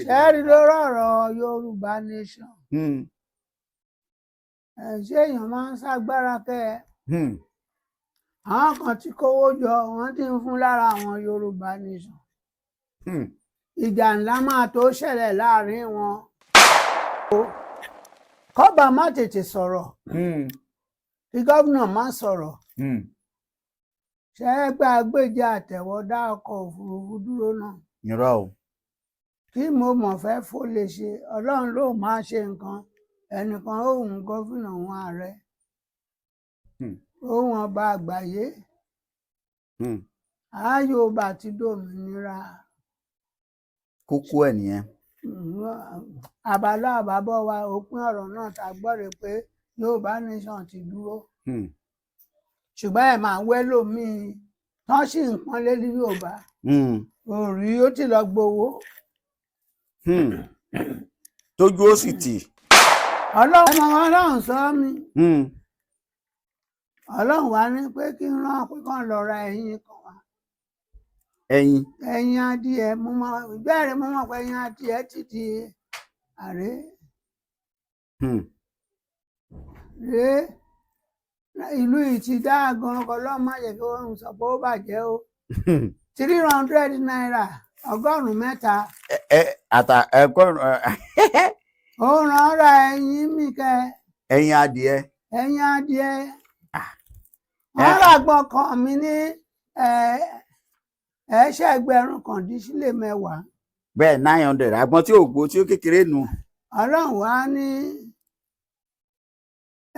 Ṣẹ́ẹ́rì, lórí ọ̀rọ̀ Yorùbá Nation, ẹ̀ ṣé èèyàn máa ń ṣàgbára kẹ́ ẹ. Àwọn kan ti kówó jọ, wọ́n ti ń fún lára àwọn Yorùbá Nation. Ìjà ńlá máa tó ṣẹlẹ̀ láàrin wọn. Kọ́ba má tètè sọ̀rọ̀, kí gómìnà má sọ̀rọ̀. Ṣé ẹ gbàgbéjà àtẹ̀wọ́dá ọkọ̀ òfurufú dúró náà? Irọ́ o. Kí mo mọ̀ fẹ́ fó lè ṣe, Ọlọ́run ló máa ṣe nǹkan ẹnìkan, òun gómìnà, òun ààrẹ, òun ọba àgbáyé. Àyòbá ti dòmìnira. Kókó ẹ̀ nìyẹn. Àbálọ àbábọ̀ wa, òpin ọ̀rọ̀ náà ta gbọ́ rè pé Yorùbá Nation ti dúró, ṣùgbọ́n ẹ̀ máa wẹ́ lómii tán sì ń pọ́nlé ní Yorùbá òrí, ó ti lọ gbowó. Tójú ó sì tì. Ọlọ́run ẹ̀ mọ̀, Ọlọ́run sọ mí. Ọlọ́run wá ní pé kí n rán pé kán lọ ra ẹyin kan wá. Ẹyin? Ẹyin adìẹ. Mo mọ ìbéèrè, mo mọ̀ pé ẹyin adìẹ ti di àrè rèé. Ìlú yìí ti dá gan, Ọlọ́run má jẹ́ kí wọ́n sọ pé ó bàjẹ́ o. ₦300, 300. Ẹ àtà ẹkọ. Ó ràn ra ẹyin mi kẹ. Ẹyin adìẹ? Ẹyin adìẹ. Wọ́n rà gbọ́n kan mi ní ẹ̀ẹ́sẹ̀gbẹ̀rún kan dín sílé 10. Bẹ́ẹ̀, 900, àgbọn tí ò gbó, tí ó kékeré nu. Ọlọ́run wá ní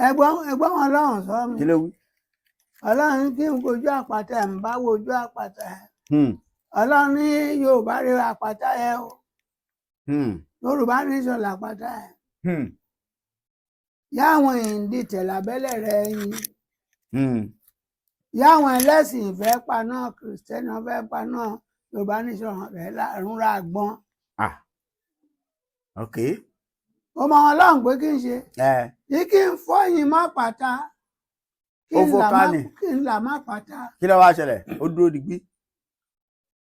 ẹgbọ́n ẹgbọ́n, Ọlọ́run sọ mi. Kí ló wí? Ọlọ́run ní kí n kojú àpáta ẹ̀, ń bá wojú àpáta ẹ̀. Ọlọ́run ní Yorùbá rí àpáta ẹ̀ o. Yorùbá Nation làpáta ẹ̀. Yáwọn ìdìtẹ̀ lábẹ́lẹ̀ rẹ̀ yín, yáwọn ẹlẹ́sìn fẹ́ paná, Kìrìsìtẹ́nì fẹ́ paná Yorùbá Nation rẹ̀ rúnra àgbọn. Ah, ok. Ó mọ Ọlọ́run pé kí n ṣe ẹ ní kí n fọyín má pàtà, kí Ó n fọ́ là má kánì. Kí n là má pàtà. Kí ló wá ṣẹlẹ̀? Ó dúró digbí.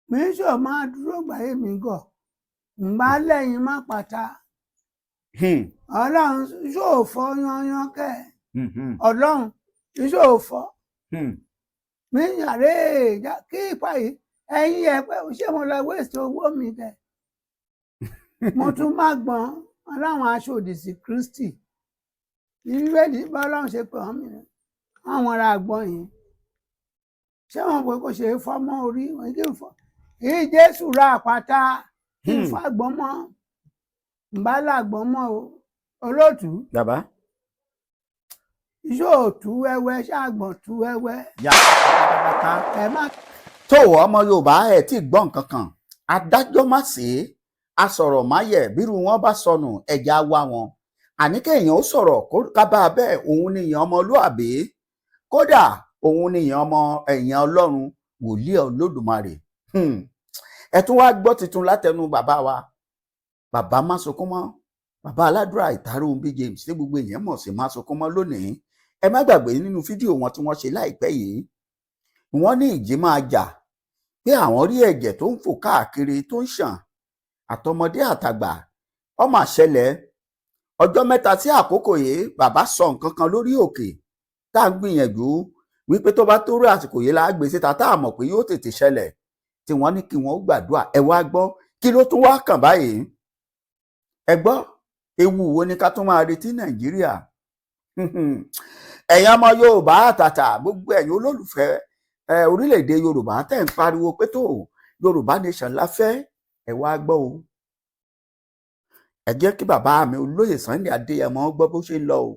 Mi sọ máa dúró gbàyè mi gọ̀ ń bá lẹ́yìn má pàtà. Ọlọ́run yóò fọ́ yányán kẹ́. Ọlọ́run yóò fọ́ mi yàrá kí ipa yìí ẹ̀yin ẹ̀ pé ṣé mo lọ waste owó mi kẹ́. Mo tún má gbọ́n ọlọ́run aṣòdì sí Kristi, ìrẹ́lì bá Ọlọ́run ṣe pé wọ́n mi àwọn ará àgbọ̀n yìí, ṣé wọn pé kò ṣe é fọ́ mọ́ orí wọn kì í fọ́ èyí Jésù ra àpáta kí n fọ́ àgbọ̀n mọ́ n bá làgbọ́n mọ́ o, olóòtú. Bàbá. Yóò tú wẹ́wẹ́, ṣáàgbọ̀n tú wẹ́wẹ́. Yà pátápátá. Ẹ má. Tó ọmọ Yorùbá ẹ tí gbọ́ nǹkan kan, adájọ́ má sí asọ̀rọ̀ má yẹ̀, bírú wọn bá sọnù, ẹja wá wọn. Àní kéèyàn ó sọ̀rọ̀ kábà bẹ́ẹ̀, òun nìyẹn ọmọlúàbí, kódà òun nìyẹn ọmọ ẹ̀yàn Ọlọ́run, wòlíì Olódùmarè. Ẹ tún wá gbọ́ tuntun látẹnu bàbá wa, bàbá Másunkúnmọ́, bàbá aládùúrà Ìtàrúnbí James, tí gbogbo èèyàn mọ̀ sí Másunkúnmọ́ lónìí. Ẹ má gbàgbé nínú fídíò wọn tí wọ́n ṣe láìpẹ́ yìí, wọ́n ní ìjì máa jà, pé àwọn rí ẹ̀jẹ̀ tó ń fò káàkiri, tó ń ṣàn, àtọmọdé àtàgbà. Ó mà ṣẹlẹ̀. Ọjọ́ 3 sí àkókò yìí, bàbá sọ nǹkan kan lórí òkè tá à ń gbìyànjú wípé tó bá tó rí àsìkò yìí la gbé síta, tá a mọ̀ pé yóò tètè ṣẹlẹ̀, tí wọ́n ní kí wọ́n gbàdúrà. Ẹ wá gbọ́, kí ló tún wá kàn báyìí? Ẹ gbọ́, ewu wo ni ká tún máa retí Nàìjíríà? Ẹ̀yin ọmọ Yorùbá àtàtà, gbogbo ẹ̀yin olólùfẹ́ ẹ orílẹ̀-èdè Yorùbá tẹ̀ ń pariwo pé tó Yorùbá Nation la fẹ́, ẹ wá gbọ́ o. Ẹ jẹ́ kí bàbá mi olóyè Sunday Adéyẹmọ gbọ́ bó ṣe ń lọ o.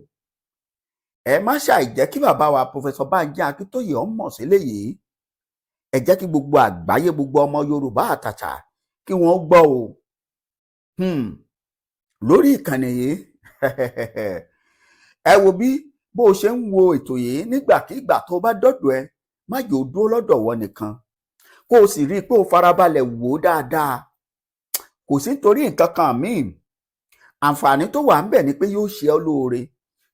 Ẹ má ṣàì jẹ́ kí bàbá wa Professor Bánjí Akíntóyè ọmọ sílẹ̀ yìí. Ẹ jẹ́ kí gbogbo àgbáyé, gbogbo ọmọ Yorùbá àtàtà, kí wọ́n gbọ́ o. Lórí ìkànnì yìí, ẹ wo bí bó o ṣe ń wo ètò yìí, nígbàkigbà tó bá dọ̀dọ̀ ẹ, má jò dúró lọ́dọ̀ wọ nìkan, kó o sì rí i pé o farabalẹ̀ wò ó dáadáa. Kò sí nítorí nǹkan kan míì, àǹfààní tó wà ń bẹ̀ ni pé yóò ṣe ọ́ lóore,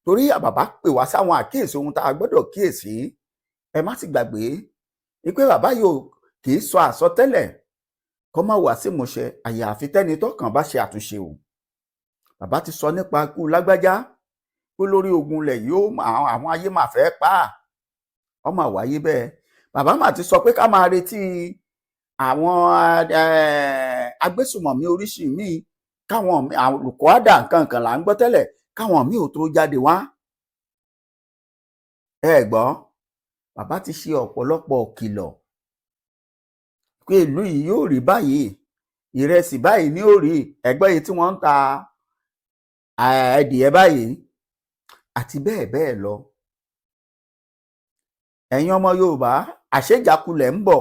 torí bàbá pè wá sáwọn àkíyèsí ohun tá a gbọ́dọ̀ kíyèsí. Ẹ má sì gbàgbé wípé bàbá yóò kì í sọ àsọtẹ́lẹ̀. Kó má wá sí ìmúṣẹ àyàfi tẹ́ni tọ́kàn bá ṣe àtúnṣe o. Bàbá ti sọ nípa ikú lágbájá pé lórí ogun ilẹ̀ yóò àwọn ayé máa fẹ́ pa á, ọmọ wáyé bẹ́ẹ̀. Bàbá mà ti sọ pé ká máa retí àwọn agbésùmọ̀mí oríṣìí míì, káwọn olùkọ́ àdá nǹkan kan là ń gbọ́ tẹ́lẹ̀, káwọn míì ò tó jáde wá. Ẹ gbọ́, bàbá ti ṣe ọ̀pọ̀lọpọ̀ kìlọ̀ pé ìlú yìí yóò rí báyìí, ìrẹsì báyìí ní ó rí, ẹgbẹ́ yìí tí wọ́n ń ta ẹdìyẹ báyìí àti bẹ́ẹ̀ bẹ́ẹ̀ lọ. Ẹ̀yin ọmọ Yorùbá, àṣejákulẹ̀ ń bọ̀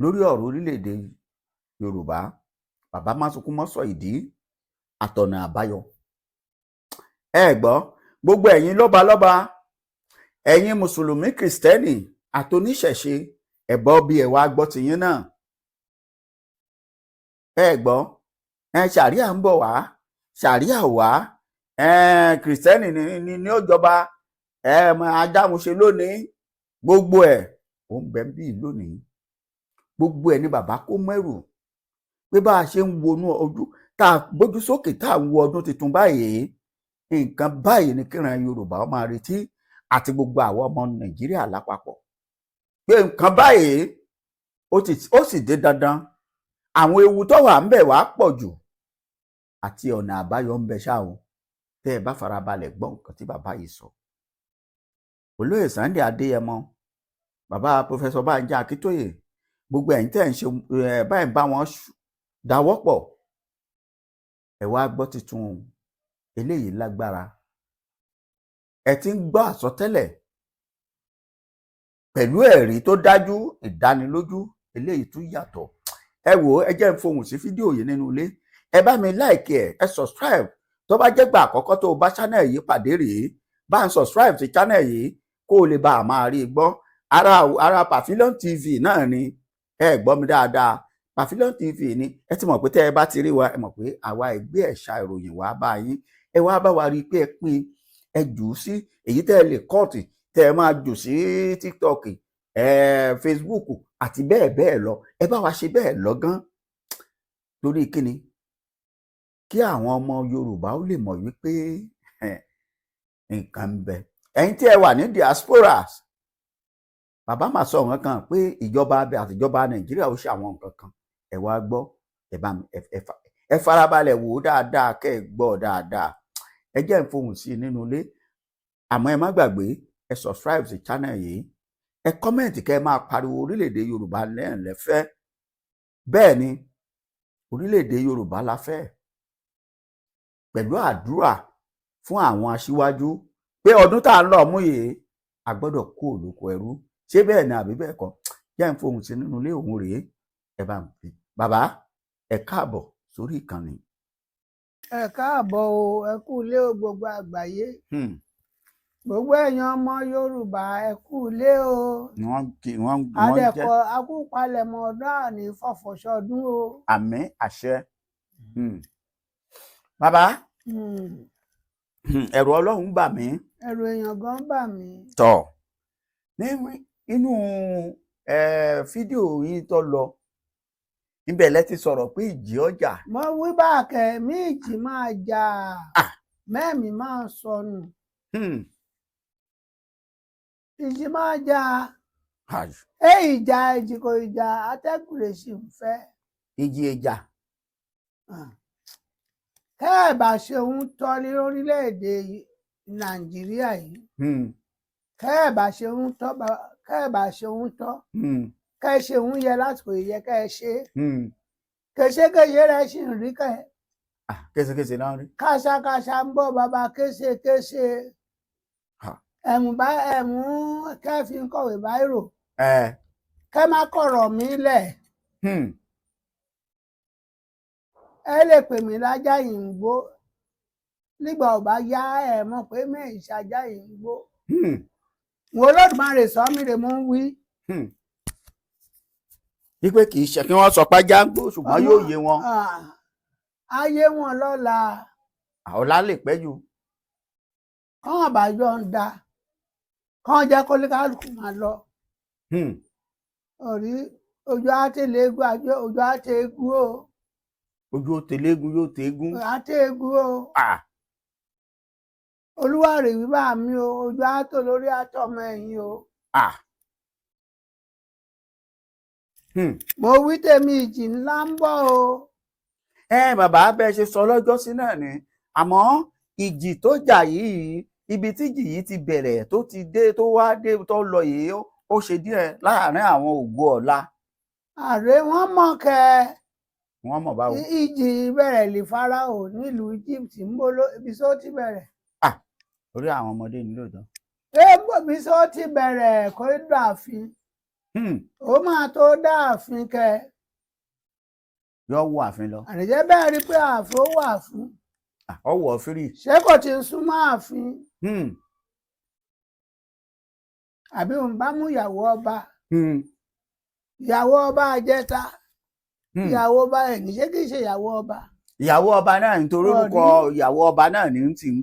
lórí ọ̀rọ̀ orílẹ̀-èdè Yorùbá. Bàbá Másunkún mọ́ sọ ìdí àtọ̀nà àbáyọ. Ẹ gbọ́, gbogbo ẹ̀yin lọ́balọ́ba, ẹ̀yin mùsùlùmí, kìrìsìtẹ́nì àtoníṣẹ̀ṣe, ẹ bọ́ bí ẹ wá gbọ́ tiyín náà. Ẹ gbọ́, ẹ ṣàríà ń bọ̀ wá, ṣàríà wá, ẹ kìrìsìtẹ́nì ni ó jọba, ẹ adáhunṣe lónìí, gbogbo ẹ̀ ó ń bẹ ń bí lónìí. Gbogbo ẹ̀ ni bàbá kó mẹ́rù pé bá a ṣe ń wọnú ojú tá a gbójú sókè tá a ń wo ọdún tuntun báyìí, nǹkan báyìí ni kíran Yorùbá máa retí àti gbogbo àwọn ọmọ Nàìjíríà lápapọ̀, pé nǹkan báyìí ó sì dé dandan. Àwọn ewu tó wà ń bẹ wá pọ̀ jù àti ọ̀nà àbáyọ ń bẹ ṣá o, tẹ́ ẹ bá farabalẹ̀ gbọ́ nǹkan tí bàbá yìí sọ. Olóyè Sunday Adéyẹmọ, bàbá Pòfẹsọ Bánjí Akíntóyè, gbogbo ẹ̀yin tẹ́ ẹ̀ ń ṣe báyìí bá wọn dáwọ́pọ̀, ẹ wá gbọ́ tuntun eléyìí lágbára. Ẹ ti ń gbọ́ àsọtẹ́lẹ̀ pẹ̀lú ẹ̀rí tó dájú, ìdánilójú eléyìí tún yàtọ̀. Ẹ wò ó, ẹ jẹ́ ń fohùn sí fídíò yìí nínú ilé. Ẹ bá mi like ẹ, ẹ subscribe. Tó bá jẹ́ gbà àkọ́kọ́ tó o bá channel yìí pàdé rèé, bá ń subscribe sí channel yìí kó o lè bá a máa rí i gbọ́. Ara Pavilion TV náà ni. Ẹ gbọ́ mi dáadáa, Pavilion TV ni. Ẹ ti mọ̀ pé tẹ́ ẹ bá ti rí wa, ẹ mọ̀ pé àwa ẹgbẹ́ ẹ̀ṣà ìròyìn wá bá yín. Ẹ wá bá wa rí i pé ẹ pín, ẹ jù ú sí èyí tẹ́ ẹ lè kọ́ọ̀tì, tẹ́ ẹ máa jù sí TikTok, ẹ Facebook àti bẹ́ẹ̀ bẹ́ẹ̀ lọ. Ẹ bá wa ṣe bẹ́ẹ̀ lọ́gán. Torí kíni? Kí àwọn ọmọ Yorùbá ó lè mọ̀ wípé nǹkan ń bẹ. Ẹ̀yin tí ẹ wà ní diaspora, bàbá máa sọ nǹkan kan pé ìjọba abẹ àtìjọba Nàìjíríà ó ṣe àwọn nǹkan kan. Ẹ wá gbọ́, ẹ bá mi ẹ farabalẹ̀ wò ó dáadáa, kẹ́ ẹ gbọ́ dáadáa. Ẹ jẹ́ ń fohùn sí i nínú ilé, àmọ́ ẹ má gbàgbé, ẹ subscribe sí channel yìí, ẹ comment, kẹ́ ẹ máa pariwo orílẹ̀-èdè Yorùbá lẹ́yìn lẹ́fẹ́. Bẹ́ẹ̀ ni, orílẹ̀-èdè Yorùbá la fẹ́, pẹ̀lú àdúrà fún àwọn aṣíwájú pé ọdún tá à ń lọ mú yìí, a gbọ́dọ̀ kó olóko ẹrú. Ṣé bẹ́ẹ̀ ni àbí bẹ́ẹ̀ kọ́? Jẹ́ ń fohùn sí nínú ilé òun rèé. Ẹ bá ń pè bàbá, ẹ káàbọ̀ sórí ìkànnì. Ẹ káàbọ̀ o, ẹ kú ilé o, gbogbo àgbáyé, gbogbo ẹ̀yin ọmọ Yorùbá, ẹ kú ilé o. Wọ́n kí wọ́n wọ́n jẹ́ Adẹ̀kọ akúpalẹ̀mọ́ ọdún, àní fọ̀fọ̀ṣọdún o. Àmín, àṣẹ. Bàbá, ẹ̀rù Ọlọ́run bà mí. Ẹ̀rù èèyàn gan bà mí. Tọ̀ ní inú fídíò yín tó lọ níbẹ̀ lẹ ti sọ̀rọ̀ pé ìjì ọjà. Mo wí bá kẹ̀mí ìjì máa jà, mẹ́mìí máa sọnù. Ìjì máa jà. Ẹ ìjà, ìjì kò ìjà, atẹ́gùn lè ṣì ń fẹ́. Ìjì ìjà. Tẹ́ ẹ̀ bá ṣe ń tọ́ ní orílẹ̀-èdè Nàìjíríà yìí, kẹ́ ẹ̀ bá ṣe ń tọ́, kẹ́ ẹ̀ bá ṣe ń tọ́, kẹ́ ẹ ṣe ń yẹ lásìkò yẹ kẹ́ ẹ ṣe kéṣekéṣe rẹ̀ sì ń rí kẹ́. Késekése náà rí. Káṣákáṣá ń bọ̀ bàbá kéṣekéṣe. Ẹ̀mú bá ẹ̀mú kẹ́ fi ń kọ̀wé báírò, kẹ́ má kọ̀rọ̀ mí lẹ̀. Ẹ lè pè mí lájà yìí ń gbó nígbà ò bá yá, ẹ mọ̀ pé mẹ́rin ṣajá yìí ń gbó. Wọn Olódùmarè sọ mí rè mú wí. Wípé kì í ṣe kí wọ́n sọ pé ajá ń gbó, ṣùgbọ́n yóò yé wọn. Ayé wọn lọ́la. Ọ̀la lè pẹ́ jù. Kán àbájọ ń da kán jẹ́ kó kálukú máa lọ. Orí Ojú àtẹlẹgùn àjọ ojú àtẹgùn o. Ojú ó tẹlẹ́gùn yóò tẹ́gùn. Àtẹgùn o. Ah. Olúwa rè wí bá mi o, ojú àtò lórí àtọmọ ẹ̀yìn o. Ah. Hmm. Mo wí tèmi, ìjì ńlá ń bọ̀ o. Ẹ bàbá, bẹ́ẹ̀ ṣe sọ lọ́jọ́ sí náà ni, àmọ́ ìjì tó jà yìí, ibi tí ìjì yìí ti bẹ̀rẹ̀ tó ti dé tó wá dé tó lọ yìí, ó ṣe díẹ̀ láàárín àwọn ògo ọ̀la. Ààrẹ wọn mọ̀ kẹ. Wọ́n mọ̀ báwo. Ìjì bẹ̀rẹ̀ lè Fáráò nílùú Egypt ń bọ̀ ló ibi só ti bẹ̀rẹ̀. Orí àwọn ọmọdé ni lóòótọ́. Ẹ bọ̀ ibi só ti bẹ̀rẹ̀ kó dààfin. Ó máa tó dáàfin kẹ. Yọ wọ ààfin lọ. Àrèjẹ́ bẹ́ẹ̀ rí pé ààfin ó wà fún. Ah, ọwọ́ fírì. Ṣé kò ti ń súnmọ́ ààfin? Àbí òun bá mú ìyàwó ọba, ìyàwó ọba àjẹta, ìyàwó ọba ẹ̀ ní, ṣé kìí ṣe ìyàwó ọba? Ìyàwó ọba náà, nítorí orúkọ Ọ̀rí. Ìyàwó ọba náà ní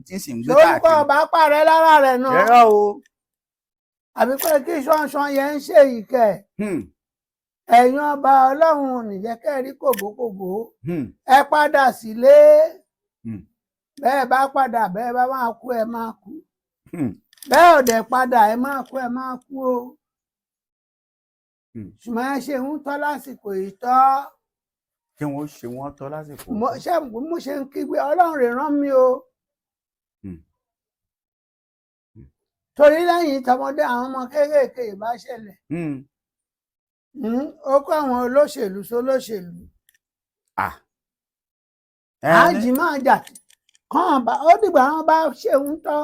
tí sì ń gbé Lórúkọ káàkiri. ọba parẹ́ lára rẹ̀ náà. Ẹ̀rọ o. Àbí pé kí ṣánṣán yẹn ń ṣe ìkẹ́. Ẹ̀yin ọba, Ọlọ́run ò ní jẹ́ kẹ́ ẹ rí kòbókòbó. Ẹ padà sílé. Bẹ́ẹ̀ bá padà, bẹ́ẹ̀ bá máa kú, ẹ máa kú. Bẹ́ẹ̀ ò dẹ̀ padà, ẹ máa kú, ẹ máa kú o. Ṣùgbọ́n ẹ ṣe ń tọ́ lásìkò ìtọ́. Kí wọ́n ṣe wọ́n tọ́ lásìkò. Mo ṣe mo ṣe ń kígbe, Ọlọ́run rè rán mi o. Torí lẹ́yìn tọmọdé, àwọn ọmọ kéékèèké ìbá ṣẹlẹ̀. Ó kó àwọn olóṣèlú sólóṣèlú. Ah. Àjì máa jà kàn bá ó dìgbà wọn bá ṣe ń tọ́.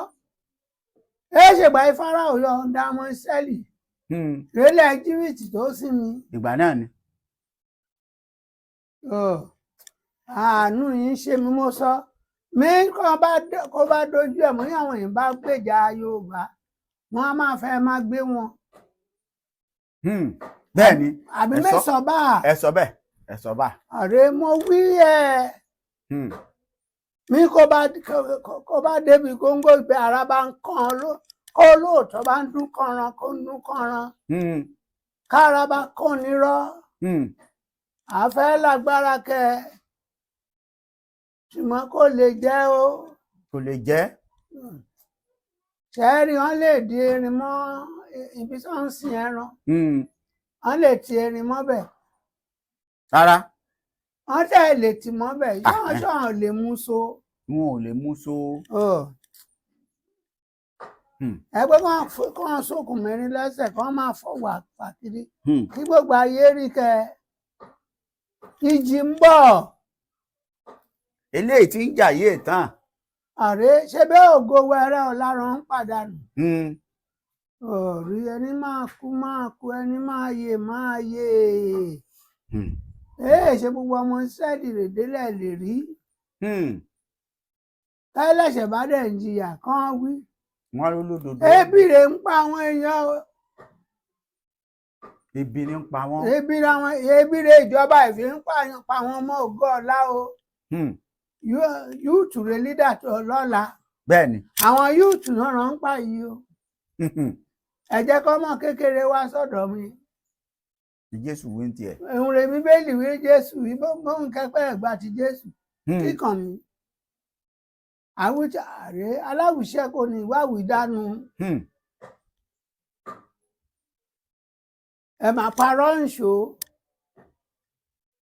Ẹ ṣègbà Fáráò yọ ọ̀dà ọmọ Ísírẹ́lì rélẹ̀ Íjíbítì tó sì mí. Ìgbà náà ni. Ọ, àánú yìí ń ṣe mí. Mo sọ mí kó bá dojú ẹ̀ mọ́ ní àwọn èèyàn bá gbèjà Yorùbá, wọn á máa fẹ́ máa gbé wọn. Bẹ́ẹ̀ ni. Àbí Ẹ sọ. mẹ́sàn-án bá. Ẹ sọ bẹ́ẹ̀, ẹ sọ bá. Ààrẹ, mo wí ẹ mi kó bá débi góńgó ìgbẹ́, ara bá ń kàn ló kó lóòótọ́ bá ń dún kànràn, kó ń dún kànràn, kára bá kàn nírọ́. Àfẹ́ lágbára kẹ, ṣùgbọ́n kò lè jẹ́ o. Kò lè jẹ́. Ṣẹ́ẹ́rì, wọ́n lè di erin mọ́ ibi tí wọ́n ń sin ẹran. Wọ́n lè ti erin mọ́bẹ̀. Rárá. Wọ́n tẹ̀ lè tì mọ́bẹ̀. Ah, yọ́n eh. ṣọ̀hún lè mú so. Wọn ò lè mú so. Ẹgbẹ́ kan sókùn mẹ́rin lẹ́sẹ̀ kan máa fọwọ́ fàkiri kí gbogbo ayé rí kẹ, ìjì ń bọ̀. Eléyìí tí ń jà yìí tán. Ààrẹ ṣe bẹ́ẹ̀, ògo wẹrẹ ọ̀làrán ń pàdánù. Òrí ẹni máa kú máa kú, ẹni máa yè máa yè. Ee, ṣe gbogbo ọmọ Ísírẹ́lì rè délẹ̀ lè rí. Tẹ́lẹ̀ṣẹ̀ bá dẹ̀ ń jìyà kán wí. Wọn ló lódodo. Ebi rè ń pa àwọn èèyàn o. Ebi ní ń pa wọn. Ebi làwọn ebi rè ìjọba ìfi ń pààyàn pa àwọn ọmọ ògo ọ̀la o. Youth rè leader tó lọ́la. Bẹ́ẹ̀ ni. Àwọn youth náà ràn ń pa yìí o. Ẹ jẹ́ kọ́mọ kékeré wá sọ́dọ̀ mi. Jésù wí ní tiẹ̀. Òun rè Bíbélì wí, Jésù wí bóun kẹ́pẹ́ ẹ̀gbá ti Jésù. Kíkàn mi àwùjọ ààrẹ aláwùṣẹ kò ní ìwáwìí dànù. Ẹ máa parọ́ ń ṣó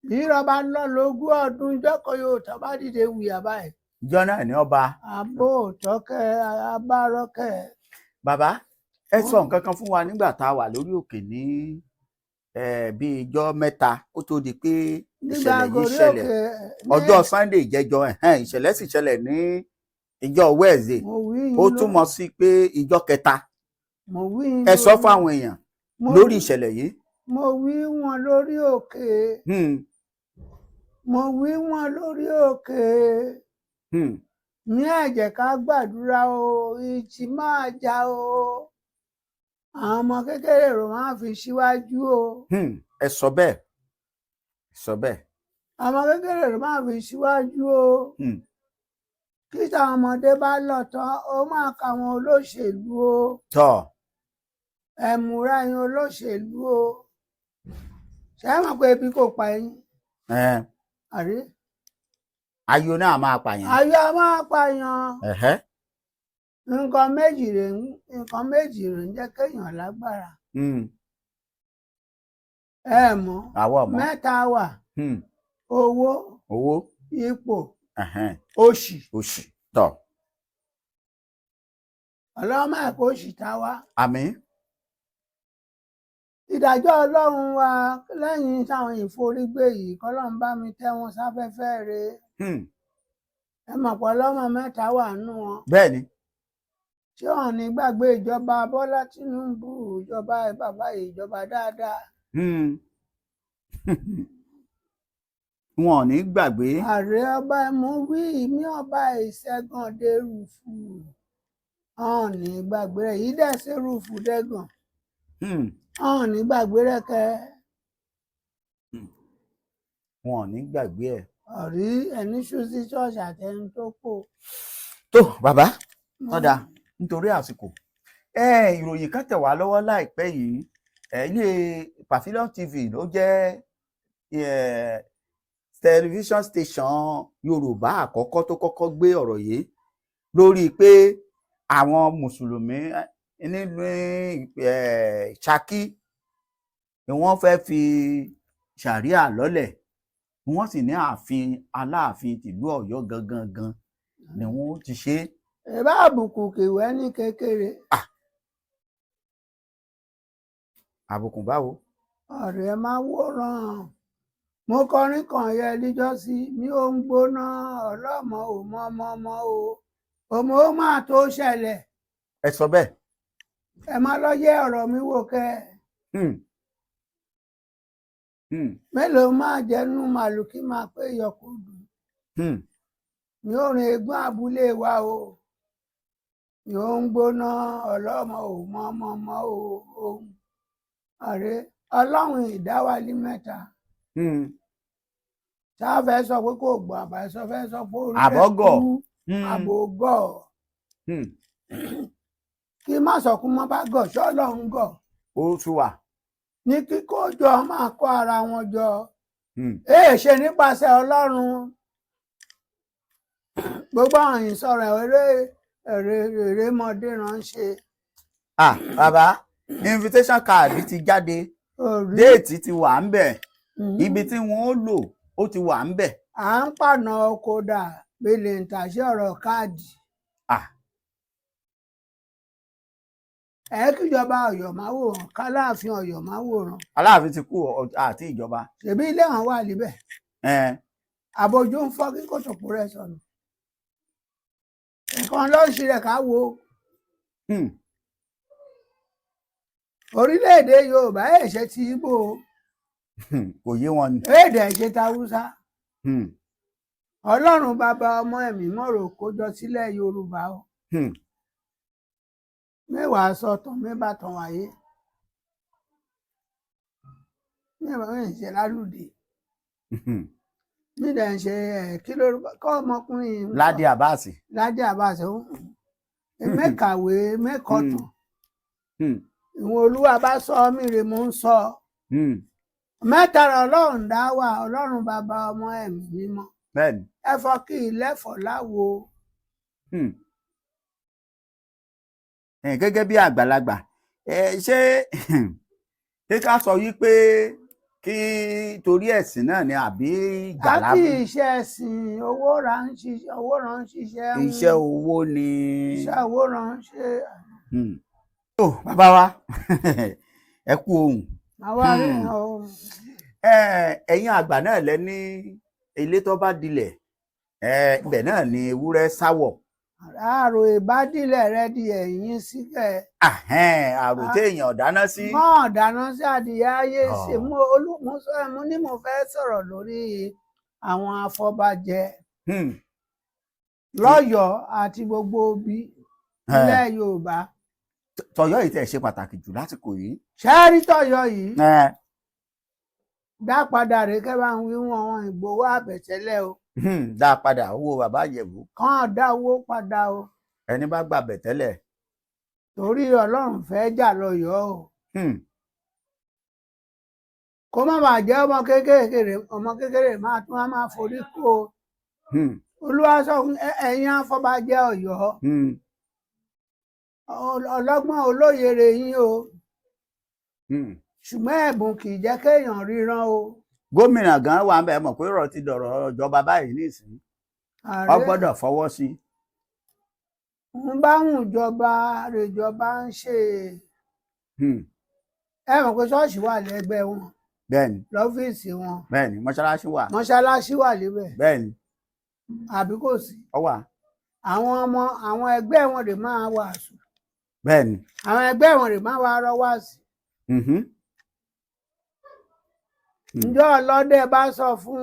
bí rọba lọ lógún ọdún jọkọ yóò tọ́ bá dìde wùyà báyìí. Ìjọ náà ní ọba. Àbò tọkẹ abárọkẹ. Bàbá, ẹ sọ nǹkan kan fún wa nígbà tá a wà lórí òkè ní bíi ijọ́ mẹ́ta kó tó di pé Nígbà ìṣẹ̀lẹ̀ yìí gorí ṣẹlẹ̀. òkè Ọjọ́ Sunday ìjẹjọ, ẹ̀hẹ́n, ìṣẹ̀lẹ̀ sì ṣẹlẹ̀ ní ìjọ Wednesday. Mo wí yín Ó túmọ̀ sí pé ìjọ kẹta. Mo wí yín Ẹ sọ lórí- fún àwọn èèyàn lórí ìṣẹ̀lẹ̀ yìí. Mo wí wọn lórí òkè. Mo wí wọn lórí òkè. Ní ẹ̀jẹ̀ ká gbàdúrà o, ìjì máa jà o, àwọn ọmọ kékeré rò máa fi síwájú o. Ẹ sọ bẹ́ẹ̀, ẹ sọ bẹ́ẹ̀. Ọmọ kékeré rò máa fi síwájú o. Kí táwọn ọmọdé bá lọ tán, ó máa ka àwọn olóṣèlú o. Tọ́. Ẹ múra yín, olóṣèlú o. Ṣé ẹ mọ̀ pé ebi kò pa ẹyin? Àrí. Ayọ̀ náà máa pààyàn. Ayọ̀ a máa pààyàn. Ẹ̀hẹ́. Nǹkan méjì rè ń jẹ́ kéèyàn lágbára. Ẹ mọ̀. Àwọ̀ ọmọ. Mẹ́ta wà: owó, owó, ipò, òṣì. Òṣì tọ̀. Ọlọ́run máa kó òṣì ta wá. Àmín. Ìdájọ́ Ọlọ́run wa lẹ́yìn táwọn ìforígbé yìí, kọ́lọ́run bá mi tẹ́ wọn sáfẹ́fẹ́ re. Ẹ mọ̀ pé ọlọ́mọ mẹ́ta wà nù wọn. Bẹ́ẹ̀ ni. Ṣé wọn ní gbàgbé ìjọba Bọ́lá Tinubu, ìjọba bàbá, ìjọba dáadáa? Wọn ò ní gbàgbé. Ààrẹ ọba mú wí mí, ọba ìṣẹ́gun dérúfù, wọn ní gbàgbé rẹ̀ yìí dẹ̀ ṣerúfù dẹ́gàn. Wọn ní gbàgbé rẹ̀ kẹ́. Wọn ò ní gbàgbé ẹ̀. Ọ̀rí ẹni ṣú sí ṣọ́ọ̀ṣì àtẹni tó kù. Tó bàbá ọ̀dà, nítorí àsìkò, ìròyìn kan tẹ̀ wá lọ́wọ́ láìpẹ́ yìí. Ilé Pavilion TV ló jẹ́ tẹlifíṣọ̀n station Yorùbá àkọ́kọ́ tó kọ́kọ́ gbé ọ̀rọ̀ yìí lórí pé àwọn mùsùlùmí nínú Ṣakí ni wọ́n fẹ́ fi ṣàríà lọ́lẹ̀, wọ́n sì ní ààfin Aláàfin tìlú Ọ̀yọ́ gangan gan ni wọ́n ti ṣe é. Ìbá àbùkù kìwẹ́ ní kékeré. Àbùkù báwo? Ọ̀rẹ́ máa wòran, mo kọrin kan yẹ níjọ́sí mi ò ń gbóná ọlọ́mọ ò mọ ọmọ ọmọ o òmò ó máa tó ṣẹlẹ̀. Ẹ sọ bẹ́ẹ̀. Ẹ má lọ yẹ ọ̀rọ̀ mi wò kẹ́. Mélòó máa jẹnu màlúù kí máa pé yọkù dùn. Mi ò rìn egbọn abúlé wa o, mi ò ń gbóná ọlọ́mọ ò mọ ọmọ ọmọ o. Ohun ọ̀rẹ́ Ọlọ́run ìdáwálí mẹ́ta. Tá a fẹ́ sọ pé kò gbọ́, àbá sọ fẹ́ sọ pé orí rẹ̀ Àbọ̀gọ̀. kú, àbògọ̀. Kí má sọkún mọ́ bá gọ̀ ṣọ́ Ọlọ́run gọ̀. Ó tún wà. Ní kíkó jọ máa kó ara wọn jọ. Èè ṣe nípasẹ̀ Ọlọ́run, gbogbo àwọn ìsọ̀rọ̀ eré eré erémọdé ránṣẹ́. Ah, bàbá, invitation card ti jáde. Orí. Déètì ti wà ń bẹ̀, ibi tí wọ́n ó lò ó ti wà ń bẹ̀. À ń pàna oko dà bẹ́lẹ̀ ń tàṣẹ ọ̀rọ̀ káàdì. Ẹ kíjọba Ọ̀yọ́ máa wòran, kálàáfin Ọ̀yọ́ máa wòran. Aláàfin ti kú àti ìjọba. Ṣèbí ilé wọn wà níbẹ̀. Àbójú ń fọ́ kí kòtòkó rẹ̀ sọnù, nǹkan ló ń ṣe rẹ̀ ká wo. Orílẹ̀-èdè Yorùbá ẹ̀ ṣe ti Ìgbò. Kò yé wọn ni. Èdè ẹ̀ ṣe tàwùsá. Ọlọ́run bàbá ọmọ ẹ̀mí mọ̀rọ̀ kójọ sílẹ̀ Yorùbá o. Mẹ́wàá sọ tán mẹ́bàá tán wáyé, mẹ́wàá ń ṣe lálùdé. Mí dẹ̀ ń ṣe ẹ̀ kí lórúkọ kọ́ ọmọkùnrin yìí ń sọ? Ládì Abbas. Ládì Abbas ó mẹ́kàwé mẹ́kọ̀tàn. Ìwọ̀n Olúwa bá sọ mí rè mò ń sọ. Mẹ́ta rẹ̀ Ọlọ́run dá wà: Ọlọ́run bàbá, ọmọ, ẹ̀mí mímọ́. Bẹ́ẹ̀ni. Ẹ fọ́ kí ilẹ̀fọ̀ láwo. Gẹ́gẹ́ bí àgbàlagbà, ẹ ṣé ṣé ká sọ yí pé kí torí ẹ̀sìn náà ni àbí ìjàlá? Àti iṣẹ́ ẹ̀sìn, owó ra ń ṣiṣẹ́, owó ra ń ṣiṣẹ́ ń Iṣẹ́ owó ni. Iṣẹ́ owó ra ń ṣe. Tó bàbá wa, ẹ kú ohùn. Àwa rí o. Ẹ̀yin àgbà náà lẹ ní ilé tó bá dilẹ̀, ibẹ̀ náà ni ewúrẹ́ sáwọ̀. Àrò ìbádìlẹ̀ rẹ di ẹ̀yìn síkẹ̀. Ahẹ́n, àrò téèyàn dáná sí. Mọ́ dáná sí adìyẹ ayé sí. Ọ̀. Mo olú mo sọ ẹ, mo ní mo fẹ́ sọ̀rọ̀ lórí àwọn afọbajẹ lọ́yọ̀ọ́ àti gbogbo ibi nílẹ̀ Yorùbá. Tọ̀yọ́ yìí tẹ̀ ṣe pàtàkì jù lásìkò yìí. Ṣẹ́ẹ́rí tọ̀yọ̀ yìí dá padà rèé kẹ́ bá ń wí wọn àwọn ìgbowó àbẹ̀tẹ́lẹ̀ o. Dá a padà, owó bàbá Ìjẹ̀bú. Kàn dá owó padà o. Ẹni bá gbà bẹ̀ tẹ́lẹ̀. Torí Ọlọ́run fẹ́ jà lọ́yọ̀ọ́ o. Kó má bàa jẹ́ ọmọ kékeré, ọmọ kékeré máa tún á máa forí kó o. Olúwa sọ fún ẹ̀yin afọbajẹ Ọ̀yọ́, ọlọ́gbọ́n olóye rè yín o, ṣùgbọ́n ẹ̀bùn kì í jẹ́ kéèyàn ríran o. Gómìnà gan wà ń bẹ, mọ̀ pé ọ̀rọ̀ ti dọ̀rọ̀ ìjọba báyìí nísìnyí, ó Ààrẹ gbọ́dọ̀ fọwọ́ sí. Ń bá wùn jọba rèjọba ń ṣe. Ẹ mọ̀ pé ṣọ́ọ̀ṣì wà lẹ́gbẹ̀ẹ́ wọn, Bẹ́ẹ̀ni. lọ́fíìsì wọn. Bẹ́ẹ̀ni, mọ́ṣáláṣí wà. Mọ́ṣáláṣí wà níbẹ̀. Bẹ́ẹ̀ni. Àbí kò sí? Ó wà. Àwọn ọmọ àwọn ẹgbẹ́ wọn lè máa wàásù. Bẹ́ẹ̀ni. Àwọn ẹgbẹ́ wọn lè máa wá rọ wáàsí. Ǹjọ́ ọlọ́dẹ bá sọ fún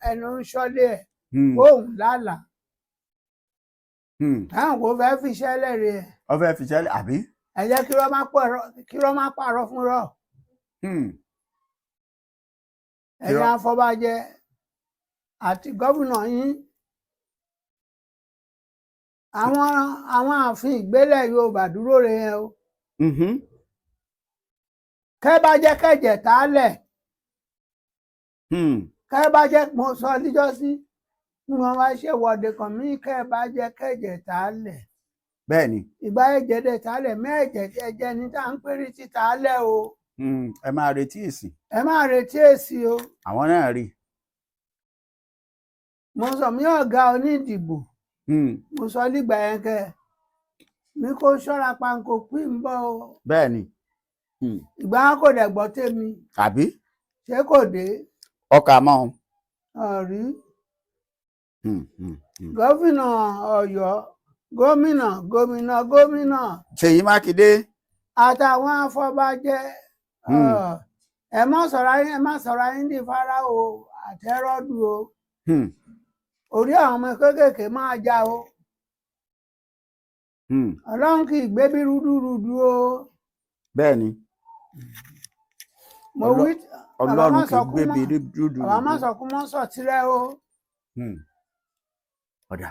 ẹnu ń ṣọ́lé ẹ̀ kóun lálàá, táwọn kò fẹ́ fi ṣẹlẹ̀ rẹ̀ ẹ̀. Ó fẹ́ fi ṣẹlẹ̀ àbí? Ẹ jẹ́ kí rọ́ má pààrọ̀ fún rọ̀. Ẹ̀yin afọbajẹ àti gómìnà yín, àwọn ààfin ìgbélẹ̀ Yorùbá dúró re yẹn o. Kẹ́ bá jẹ́ kẹ̀jẹ̀ tálẹ̀, kẹ́ bá jẹ́, mo sọ níjọ́sí ní wọ́n wá ṣèwọ́de kan mí, kẹ́ bá jẹ́ kẹ̀jẹ̀ tálẹ̀. Bẹ́ẹ̀ni. Ìgbà ẹ̀jẹ̀ dẹ̀ tálẹ̀ mẹ́ẹ̀jẹ̀ ẹ̀jẹ̀ ní tá à ń péré ti tálẹ̀ o. Ẹ máa retí èsì. Ẹ máa retí èsì o. Àwọn náà rí. Mo sọ mí ọ̀gá onídìbò, mo sọ nígbà yẹn kẹ mi kò ṣọ́ra panko pín ń bọ̀ o. Bẹ́ẹ̀ni. Ìgbà wọn kò dẹ̀ gbọ́ tèmi. Àbí? Ṣé kò dé? Ọkà mọ́. Ọ̀rí. Gómìnà Ọ̀yọ́, gómìnà gómìnà gómìnà Ṣèyí Mákindé. Àtàwọn afọbajẹ, ẹ má sọ̀rọ̀ ayé, ẹ má sọ̀rọ̀ ayé ní Fáráò àtẹrọdù o. Orí àwọn ọmọ kéékèèké máa já o. Ọlọ́run kì í gbé bí rúdurùdu o. Bẹ́ẹ̀ni. Mo wí. Ọlọ́run kì í gbé bí rúdurùdu. Bàbá má sọ kú mọ́ sọ tirẹ̀ o. Ọ̀dà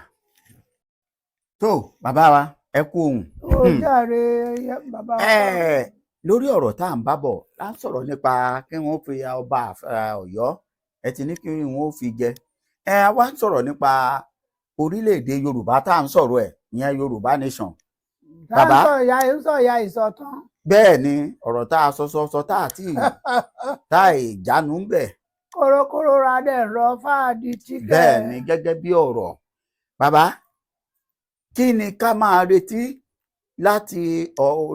tó bàbá wa, ẹ kú ohùn. Ó jàre bàbá wa. Lórí ọ̀rọ̀ tá à ń bá bọ̀ là ń sọ̀rọ̀ nípa kí wọ́n fi ọba Ọ̀yọ́, ẹ ti ní kí wọ́n fi jẹ ẹ wá ń sọ̀rọ̀ nípa orílẹ̀-èdè Yorùbá tá à ń sọ̀rọ̀ ẹ̀, ìyẹn Yorùbá nation. Bàbá ń sọ ìyá ìsọ̀tàn. Bẹ́ẹ̀ ni, ọ̀rọ̀ tá a sọ sọ sọ tá a ti tá a ìjánu ń bẹ̀. Kórókóró ra dẹ̀ rọ fáàdì tíkẹ́. Bẹ́ẹ̀ ni, gẹ́gẹ́ bí ọ̀rọ̀ bàbá, kí ni ká máa retí láti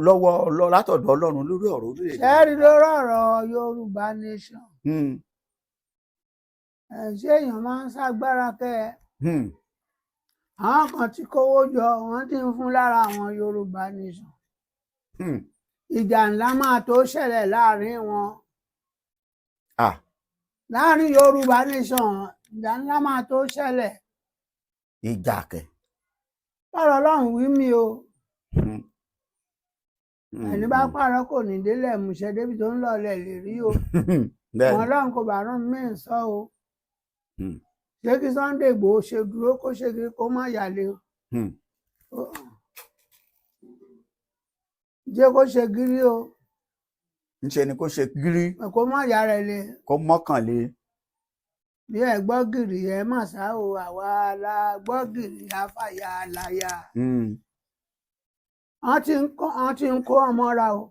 lọ́wọ́ látọ̀dọ̀ Ọlọ́run lórí ọ̀rọ̀ orílẹ̀-èdè? Ṣẹ́ẹ́rì lórí ọ̀rọ̀ Yorùbá nation, ṣé èèyàn máa ń ṣàgbára kẹ́ ẹ? Àwọn kan ti kówó jọ, wọ́n ti ń fún lára àwọn Yorùbá nation. Ìjà ńlá máa tó ṣẹlẹ̀ láàrin wọn. Láàrin Yorùbá nation, ìjà ńlá máa tó ṣẹlẹ̀. Ìjà kẹ? Pààrọ̀ Ọlọ́run wí mi o. Ẹni bá pààrọ̀ kò ní délẹ̀ múṣẹ débi tó ń lọ lẹ̀ lè rí o. Wọn Ọlọ́run kò bá rán mí sọ o. Ṣé kí Sunday Igboho ṣe dúró, kó ṣe kí kó má yàlé o? Jẹ́ kó ṣe gírí o. Ńṣe ni kó ṣe gírí. Kó má yára ẹ lé. Kó mọ́kànlé. Bí ẹ gbọ́ gìrì, ẹ má sá o, àwa la gbọ́ gìrì afáyà láyà. Wọ́n ti ń kó ọmọ ra o.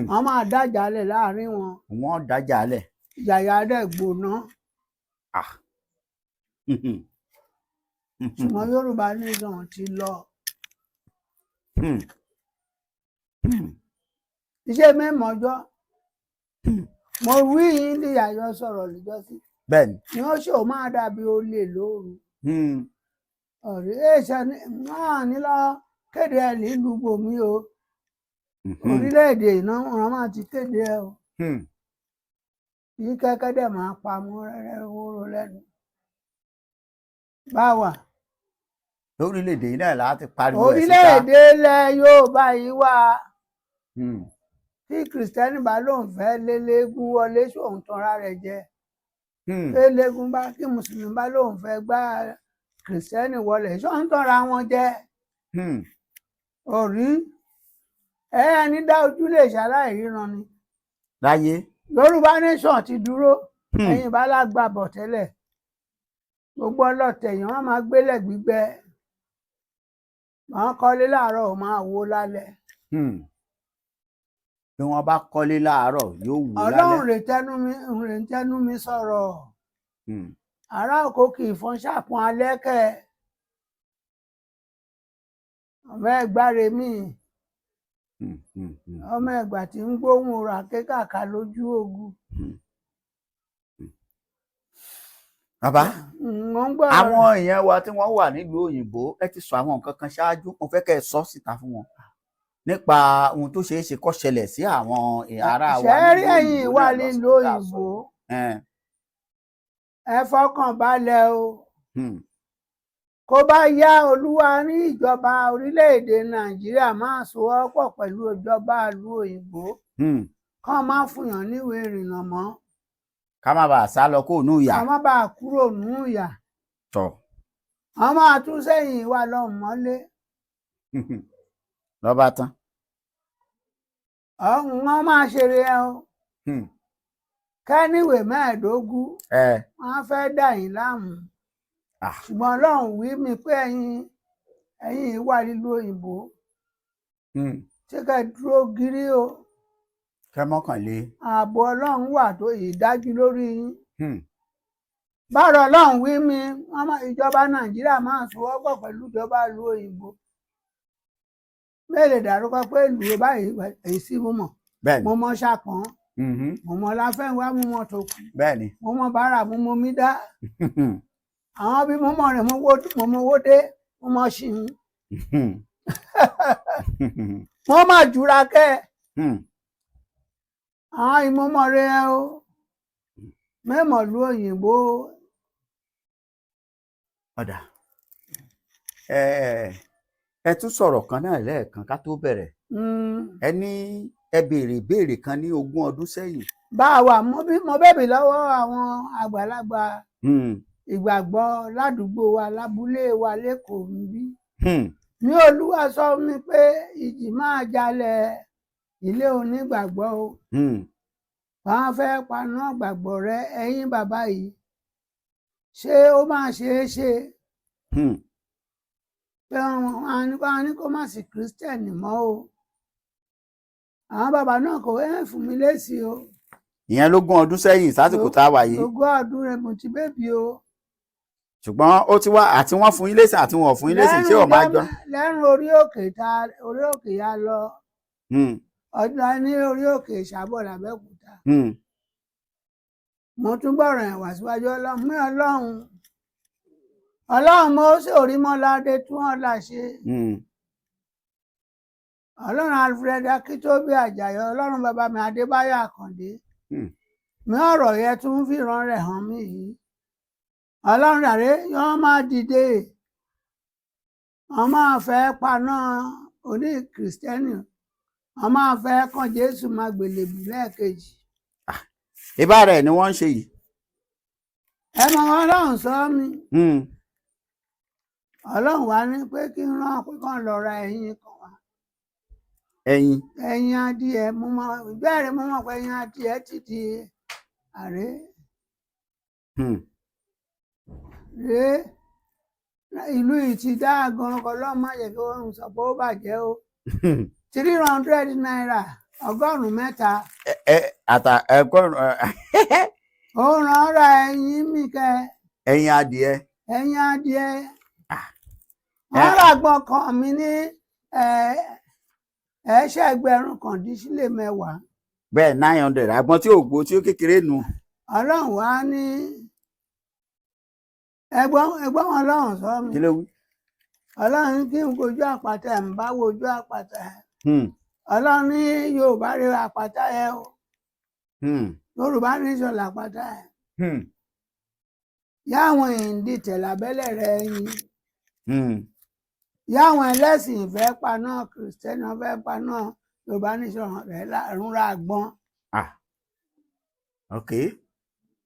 Wọ́n máa dájà lẹ̀ láàrin wọn. Wọ́n dájà lẹ̀. Ìjàyà dẹ̀ gbóná. Ṣùgbọ́n Yorùbá nation ti lọ. Iṣẹ́ mẹ́mọ́jọ́ mo wí yín ní àyọ sọ̀rọ̀ lọ́jọ́sí. Bẹ́ẹ̀ni. Ni ó ṣò máa dàbí olè lóru. Ọ̀rẹ́ ẹ̀ṣẹ̀ náà nílọ kéde ẹ̀ nílùú bòmí o. Orílẹ̀-èdè iná wọn máa ti kéde ẹ o. Yí kẹ́kẹ́ dẹ̀ máa pa mọ́ rẹ́rẹ́ wóró lẹ́nu. Báwa. Lórílẹ̀-èdè yìí náà láti pariwo ẹ̀ síta. Orílẹ̀-èdè ilẹ̀ Yorùbá yìí wà. Tí Kìrìsìtẹ́nì bá lóun fẹ́ lélẹ́gùn wọlé, sóun tanra rẹ̀ jẹ? Lélẹ́gùn bá kí Mùsùlùmí bá lóun fẹ́ gbá Kìrìsìtẹ́nì wọlé, sóun tanra wọn jẹ? Òrí ẹni dá ojú lè ṣaláì ríran ni. Láyé. Yorùbá nation ti dúró. Ẹ̀yin bá lágbà bọ̀ tẹ́lẹ̀, gbogbo ọlọ́tẹ̀ yẹn wọ́n máa gbélẹ̀ gbígbẹ, wọ́n kọ́lé láàárọ̀, ò máa wó lálẹ́. Bí wọ́n bá kọ́lé láàárọ̀, yóò wù Ọlọ́run lálẹ́. Rè tẹnu mi, rè tẹnu mi sọ̀rọ̀. Ará oko kì í fọn ṣàpọn alẹ́ kẹ́. Ọmọ ẹgbà rè mí. Ọmọ ẹgbà tí ń gbóhùn rà kékàkà lójú ogun. Bàbá, Mo ń gbọ́. àwọn èèyàn wa tí wọ́n wà nílùú òyìnbó, ẹ ti sọ àwọn nǹkan kan ṣáájú, mo fẹ́ kẹ́ ẹ sọ síta fún wọn nípa ohun tó ṣeé ṣe kó ṣẹlẹ̀ sí àwọn ará wa Ṣẹ́rí, nílùú ẹ̀yin òyìnbó wà náà nílùú lásìkò tá a sọ òyìnbó, yìí. Ẹ fọkàn balẹ̀ o. Kó bá yá, Olúwa ní ìjọba orílẹ̀-èdè Nàìjíríà máa sowọ́pọ̀ pẹ̀lú ìjọba ìlú òyìnbó, kán má fúnyàn níwèé ìrìnnà mọ́. Ká má bàa sá lọ kó nù ìyà. Ká má bàa kúrò nù ìyà. Tọ. Wọ́n máa tún sẹ́yìn wa lọ́hùn mọ́lé. Lọ́ba tán. Ọ̀hún, wọ́n máa ṣeré ẹ o. Kẹ́níwèé 15, wọ́n á fẹ́ dà yín láàmú. Ṣùgbọ́n Ọlọ́run wí mi pé ẹ̀yin wà nílùú òyìnbó, ṣé ká ẹ dúró gírí o. Kẹ́ mọ́kànlé. Ààbò Ọlọ́run wà tó ìdájú lórí yín. Báwo Ọlọ́run wí mi, wọ́n máa, ìjọba Nàìjíríà máa sowọ́pọ̀ pẹ̀lú ìjọba ìlú òyìnbó. Mẹ́lẹ̀ dárúkọ pé ìlú báyìí, èyí sí mo mọ̀. Mo mọ Ṣàpọ̀n, mo mọ Láfẹ́nwá, mo mọ Tòkù, mo mọ Bàrà, mo mọ Mídá, àwọn bí mo mọ rẹ̀, mo mọ Wódé, mo mọ Ṣìhún, mo máa jura kẹ́. Àwọn ìmọ̀mọ̀ rẹ̀ o, mẹ́mọ̀ lu òyìnbó. Ọ̀dà, ẹ tún sọ̀rọ̀ kan náà lẹ́ẹ̀kan ká tó bẹ̀rẹ̀. Ẹ ní ẹ béèrè ìbéèrè kan ní 20 ọdún sẹ́yìn. Bá a wà, mo bí mo bẹ̀bí lọ́wọ́ àwọn àgbàlagbà ìgbàgbọ́ ládùúgbò wa, lábúlé wa lẹ́kọ̀ọ́ níbí. Ní Olúwa sọ mi pé ìjì máa jalẹ̀ ilé onígbàgbọ́ o. Wọ́n fẹ́ paná gbàgbọ́ rẹ. Ẹ̀yin bàbá yìí, ṣé ó máa ṣeé ṣe pé wọ́n á ní kó má sí Kírísítẹ̀nì mọ́ o? Àwọn bàbá náà kò ẹ̀ fún mi lésì o. Ìyẹn lógún ọdún sẹ́yìn sásìkò tá a wà yìí. 20 ọdún rẹ mo ti bébí o. Ṣùgbọ́n ó ti wá, àti wọ́n fún yín lésì àti wọn ò fún yín lésì, ṣé ò máa jọ. Lẹ́rùn orí òkè ta, orí òkè ya lọ ọdún ní orí òkè Ìṣàbọ̀ làbẹ́òkúta. Mo tún gbọ́rọ̀ ẹ̀ wá síwájú Ọlọ́run mi. Ọlọ́run, Ọlọ́run mo sì orí mọ́ládé tún ọ̀la ṣe. Ọlọ́run Alfred Akíntóbi Àjàyí, Ọlọ́run bàbá mi Adébáyọ̀ Àkàndé, mi ọ̀rọ̀ yẹn tún fìran rẹ̀ hàn mí yìí. Ọlọ́run ràré yọ́n máa dìde, wọ́n máa fẹ́ paná oní kìrìsìtẹ́nì, wọ́n máa fẹ́ kàn Jésù máa gbèlèbù lẹ́ẹ̀kejì. Ìbá rẹ̀ ni wọ́n ń ṣe yìí. Ẹ mọ Ọlọ́run sọ mí. Ọlọ́run wá ní pé kí n rán pé kàn lọ ra ẹyin kan wá. Ẹyin. Ẹyin adìẹ. Mo mọ ìbéèrè, mo mọ pé ẹyin adìẹ ti di àrè rèé. Ìlú yìí ti dá gan, Ọlọ́run má jẹ́ kí wọ́n sọ pé ó bàjẹ́ o. ₦300, 300. Ẹ ẹ àtà ẹ̀kọ́. Ó ràn ra ẹyin mi kẹ. Ẹyin adìẹ. Ẹyin adìẹ. Wọ́n rà gbọ̀n kan mi ní ẹ̀ẹ́sẹ̀gbẹ̀rún kan dín sílé mẹ́wàá. Bẹ́ẹ̀, 900, àgbọn tí ò gbó tí ó kékeré nu. Ọlọ́run wá ní ẹgbọ́n ẹgbọ́n wọn, Ọlọ́run sọ mi. Kí ló wí? Ọlọ́run ní kí n kojú àpáta ẹ̀, ń bá wojú àpáta ẹ̀. Ọlọ́run ní Yorùbá rí àpáta ẹ̀ o. Yorùbá ní sọ̀lá àpáta ẹ̀. Yáwọn ìdìtẹ̀ lábẹ́lẹ̀ rẹ̀ yín. Yáwọn ẹlẹ́sìn fẹ́ paná kìrìsìtẹ́nì, fẹ́ paná Yorùbá ní sọ̀rọ̀ rẹ̀ rúnra àgbọn. Ah, ok.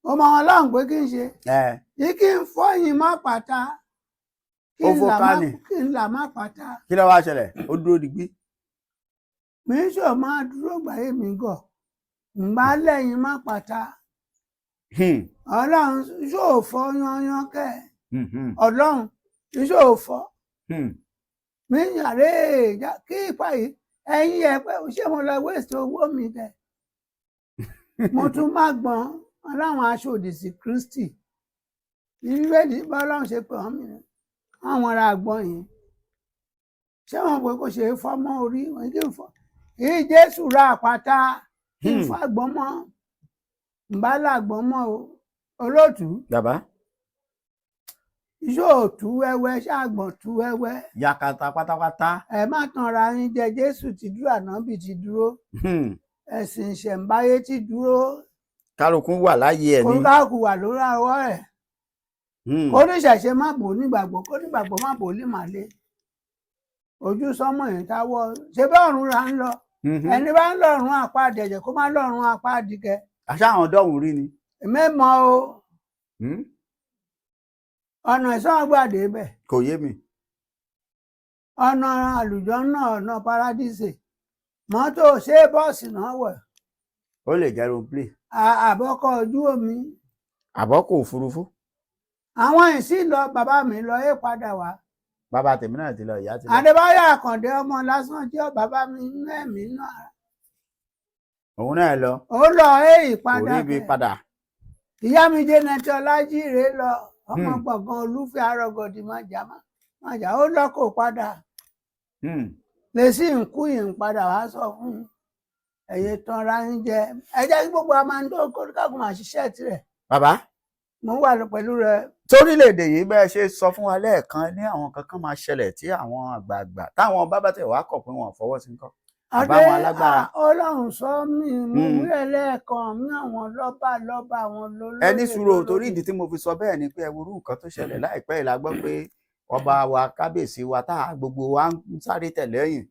Ó mọ Ọlọ́run pé kí n ṣe ní kí n fọyín má pàtà, kí Ó n fọ́ là má kánì. Kí n là má pàtà. Kí ló wá ṣẹlẹ̀? Ó dúró digbí. Mi sọ máa dúró gbàyè mi gọ̀. Ǹbá lẹ́yìn má pàtà. Ọlọ́run yóò fọ́ yányán kẹ́. Ọlọ́run yóò fọ́. Mi yàrá kí ipa yìí ẹ̀yin ẹ̀ pé ṣé mo lọ waste owó mi kẹ́. Mo tún má gbọ́n aláwọn aṣòdì sí Kristi. Bíbélì bá Ọlọ́run ṣe pè wọ́n mi àwọn ará àgbọ̀n yìí. Ṣé wọn pé kò ṣe é fọ́ mọ́ orí wọn kì í fọ́. Èyí Jésù ra àpáta kí n fọ́ àgbọ̀n mọ́. Ǹbá làgbọ̀n mọ́ o. Olóòtú. Bàbá. Yóò tú wẹ́wẹ́, ṣáàgbọ̀n tú wẹ́wẹ́. Yakata pátápátá. Ẹ má tanra yín jẹ, Jésù ti dúró, ànábì ti dúró. Ẹ̀sìn ìṣẹ̀ǹbáyé ti dúró. Kálukú wà láyé ẹ̀ ní. Kólúkálùkù wà lórí ọwọ́ ẹ̀. Kóníṣẹ̀ṣe má bò nígbàgbọ́, kónígbàgbọ́ má bò límàlé. Ojú sánmọ̀ yẹn táwọ̀ ṣe bá ọ̀run ra ń lọ. Ẹni bá ń lọ̀run àpáàdì ẹ̀jẹ̀ kó má lọ̀run àpáàdì kẹ. Àṣà àwọn dọ́hùn rí ni. Mẹ́mọ́ o. Ọ̀nà ìsọ̀gbàdé bẹ̀. Kò yé mi. Ọ̀nà àlùjọ náà, ọ̀nà paradíṣe. Mọ́tò ṣé bọ́ọ̀sì náà wọ̀? Ó lè jẹ́ aeroplane. Àbọ̀kọ̀ ojú omi. Àbọ̀kọ̀ òfurufú. Àwọn ìsìn lọ, bàbá mi lọ, é padà wá. Bàbá tèmi náà ti lọ, ìyá ti lọ. Adébáyọ̀ Àkàndé ọmọ lásán jẹ́ bàbá mi nínú ẹ̀mí náà. Òun náà lọ. Ó lọ, é ìpadà. Kò rí ibi padà. Ìyá mi Janet Ọlájíire lọ, ọmọ gbọ̀ngàn Olúfẹ́ Arọgọdì májà májà, ó lọ kó padà. Lè sí nkú yìí ń padà wá sọ fún ẹ̀yẹ tanra ń jẹ. Ẹ jẹ́ kí gbogbo a máa ń dó kóríkàkùn máa ṣiṣẹ́ tirẹ̀. Bàbá. Mo wà pẹ̀lú rẹ. Torílẹ̀-èdè yìí bẹ́ẹ̀ ṣe sọ fún wa lẹ́ẹ̀kan ní àwọn kankan máa ṣẹlẹ̀ tí àwọn àgbààgbà táwọn bábá tẹ̀ wá kọ̀ pé wọn ò fọwọ́ sí nǹkan. Àbáwọn alágbára. Ọlọ́run sọ mí, mo wí ẹlẹ́ẹ̀kan mi, àwọn lọ́ba lọ́ba, àwọn lólóyè. Ẹni sùúrù, torí ìdí tí mo fi sọ bẹ́ẹ̀ ni pé ẹ worú nǹkan tó ṣẹlẹ̀ láìpẹ́ yìí la gbọ́ pé ọba wa kábíyèsí wa tá gbogbo wa ń sáré tẹ̀lé ẹ̀yìn.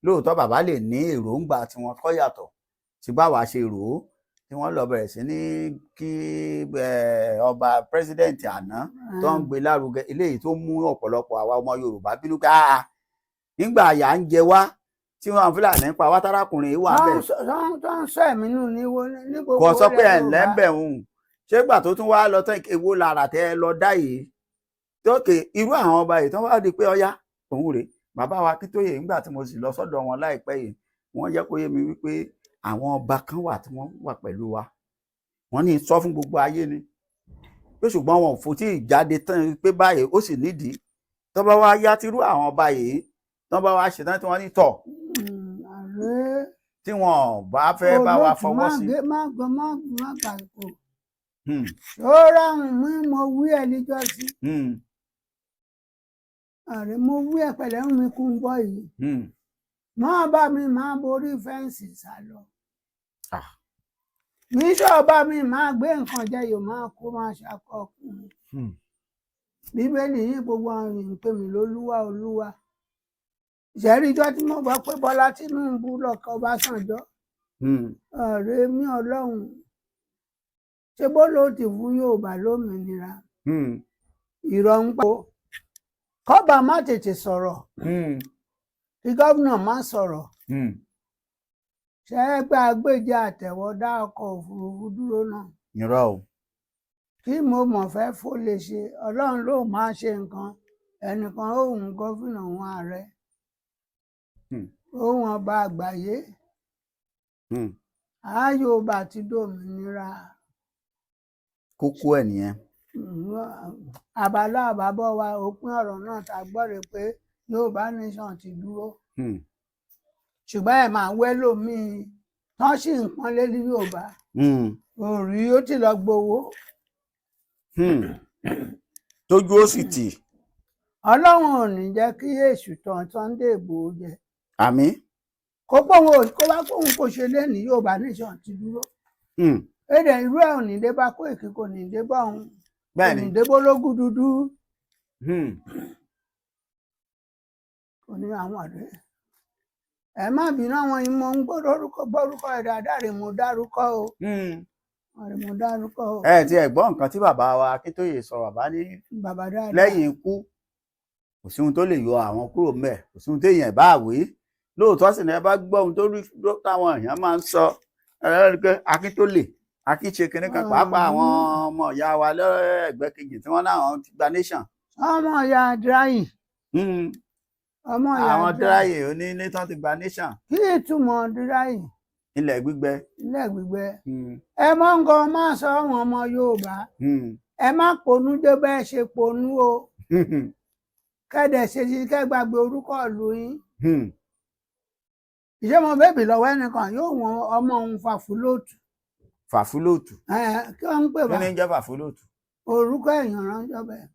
Lóòótọ́ bàbá lè ní èròǹgbà tí wọ́n kọ́ yàtọ̀ tí báwa ṣe rò ó, tí wọ́n lọ bẹ̀rẹ̀ sí ní kí ọba pírẹsidẹ́ǹtì àná tó ń gbé lárugẹ, eléyìí tó mú ọ̀pọ̀lọpọ̀ àwa ọmọ Yorùbá bínú pé nígbà àyà ń jẹ wá tí wọn Fúlàní pa wá tárákùnrin wà bẹ́ẹ̀. Tó ń sọ ẹ̀mí nù ní gbogbo kò sọ pé ẹ̀ ńlẹ́ ń bẹ̀ ń ṣé gbà tó tún wá lọ tán èwo lára tẹ́ ẹ lọ dá yìí tókè irú àwọn ọba yìí tó wá di pé ọyá òun rèé. Bàbá wa Akíntóyè nígbà tí mo sì lọ sọ́dọ̀ wọn láìpẹ́ yìí, wọ́n jẹ́ kó yé mi wípé àwọn ọba kan wà tí wọ́n wà pẹ̀lú wa, wọ́n ní sọ fún gbogbo ayé ni pé ṣùgbọ́n wọn ò fò tí ìjáde tán pé báyìí ó sì nídìí tó bá wá yá tírú àwọn ọba yìí tó bá wá ṣetán tí wọ́n ní tọ̀ tí wọn bá fẹ́ bá wa fọwọ́ sí. Má gbọ́ má má gbàgbọ́ ó ráhùn mí, mo wí ẹ níjọ́ sí ààrẹ, mo wí ẹ pẹ̀lẹ́ ń mi kún gbọ́ yìí, mọ́ bá mi máa borí fẹ́ǹsì sá lọ. Mi sọ̀bà mi máa gbé nǹkan jẹ yóò máa kó máa ṣakọ ọkùnrin. Bíbélì yìí gbogbo àwọn èèyàn pè mí lólúwa olúwa. Ìṣẹ́rí ijọ́ tí mo gbọ́ pé Bọ́lá Tinubu lọ́kọ̀ Ọbásanjọ́. Ọ̀rẹ́ mi Ọlọ́run ṣé bó ló ti fún Yorùbá lómìnira? Ìrọ̀ ń pa kọ́ba má tètè sọ̀rọ̀, kí gómìnà má sọ̀rọ̀. Ṣé ẹ gbé agbèjì àtẹ̀wọ́dá ọkọ̀ òfurufú dúró náà? Irọ́ o. Kí mo mọ̀ fẹ́ fó lè ṣe, Ọlọ́run ló máa ṣe nǹkan ẹnìkan òun gómìnà òun ààrẹ òun ọba àgbáyé. Yorùbá ti dòmìnira. Kókó ẹ̀ nìyẹn. Àbálọ àbábọ̀ wa òpin ọ̀rọ̀ náà ta gbọ́ rè pé Yorùbá nation ti dúró. Ṣùgbọ́n ẹ̀ máa wẹ́ lómii tán sì ń pọ́nlé ní Yorùbá òrí ó ti lọ gbowó. Tójú ó sì tì. Ọlọ́run ò ní jẹ́ kí èṣù tán Sunday Igboho jẹ. Àmín. Kó pòun kó bá pòun kò ṣe lẹ́nu Yorùbá nation ti dúró. Èdè irú ẹ̀ ò ní dé bá Kóìkí, kò ní dé bá òun, kò ní dé bólógún dúdú. Kò ní àwọn ọ̀rẹ́ ẹ má bínú, àwọn yìí mo ń gbórúkọ gbórúkọ ẹ dáadáa rè mo dárúkọ o. Rè mo dárúkọ o. Ẹ ti ẹ gbọ́ nǹkan tí bàbá wa Akíntóyè sọ, bàbá ní lẹ́yìn ikú kò sí ohun tó lè yọ àwọn kúrò mẹ́, kò sí ohun téèyàn bá wí lóòótọ́ sì ni ẹ bá gbọ́ ohun tó rí táwọn èèyàn máa ń sọ Akíntólè Akínṣe kìnní kan, pàápàá àwọn ọmọ ìyá wa lẹ́gbẹ̀ẹ́ kejì tí wọ́n láwọn ti gba nation. Ọmọ ìyá dráyìn. Ọmọ ìyá Àwọn díráyè onílé tán ti gba nation. Kí ni ìtumọ̀ dráyìn? Ilẹ̀ gbígbẹ. Ilẹ̀ gbígbẹ. Ẹ mọ nǹkan máa sọ àwọn ọmọ Yorùbá, ẹ má ponú dé bẹ́ẹ̀ ṣe ponú o, kẹ́dẹ̀ ṣe ti kẹ́ gbàgbé orúkọ ìlú yín. Ìṣe mo bébì lọ́wọ́ ẹnìkan yóò wọn ọmọ òun fàfúlóòtù. Fàfúlóòtù? Kí wọ́n ń pè Kí bá ni ń jẹ́ fàfúlóòtù? Orúkọ èèyàn ránjọ́ bẹ́ẹ̀.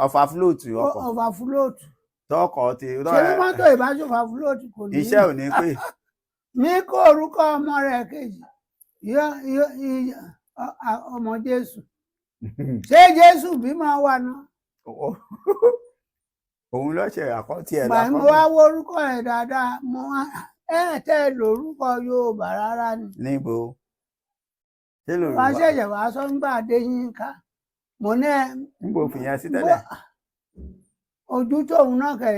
Ọfà fúlóòtù ọkọ̀. Ọfà fúlóòtù. Tọkọ ti. Ṣé bí mọ́tò ìbáṣọfà fúlóòtù kò ní. Iṣẹ́ ò ní pè. Ní kó orúkọ ọmọ rẹ̀ kejì ọmọ Jésù, ṣé Jésù bímọ wà náà? Òun lọ́sẹ̀ àkọ́tì ẹ̀ Gbà mo lákọ́tì. wá wo orúkọ ẹ̀ dáadáa, mo wá ẹ tẹ́ ẹ lórúkọ Yorùbá rárá ni. Níbo ṣé Wá lòrùbá? Ṣẹ̀ṣẹ̀ wá sọ nígbà Adéyínká, mo ní ẹ Níbo fìyẹn sí tẹ́lẹ̀? Ojú tóun náà kẹ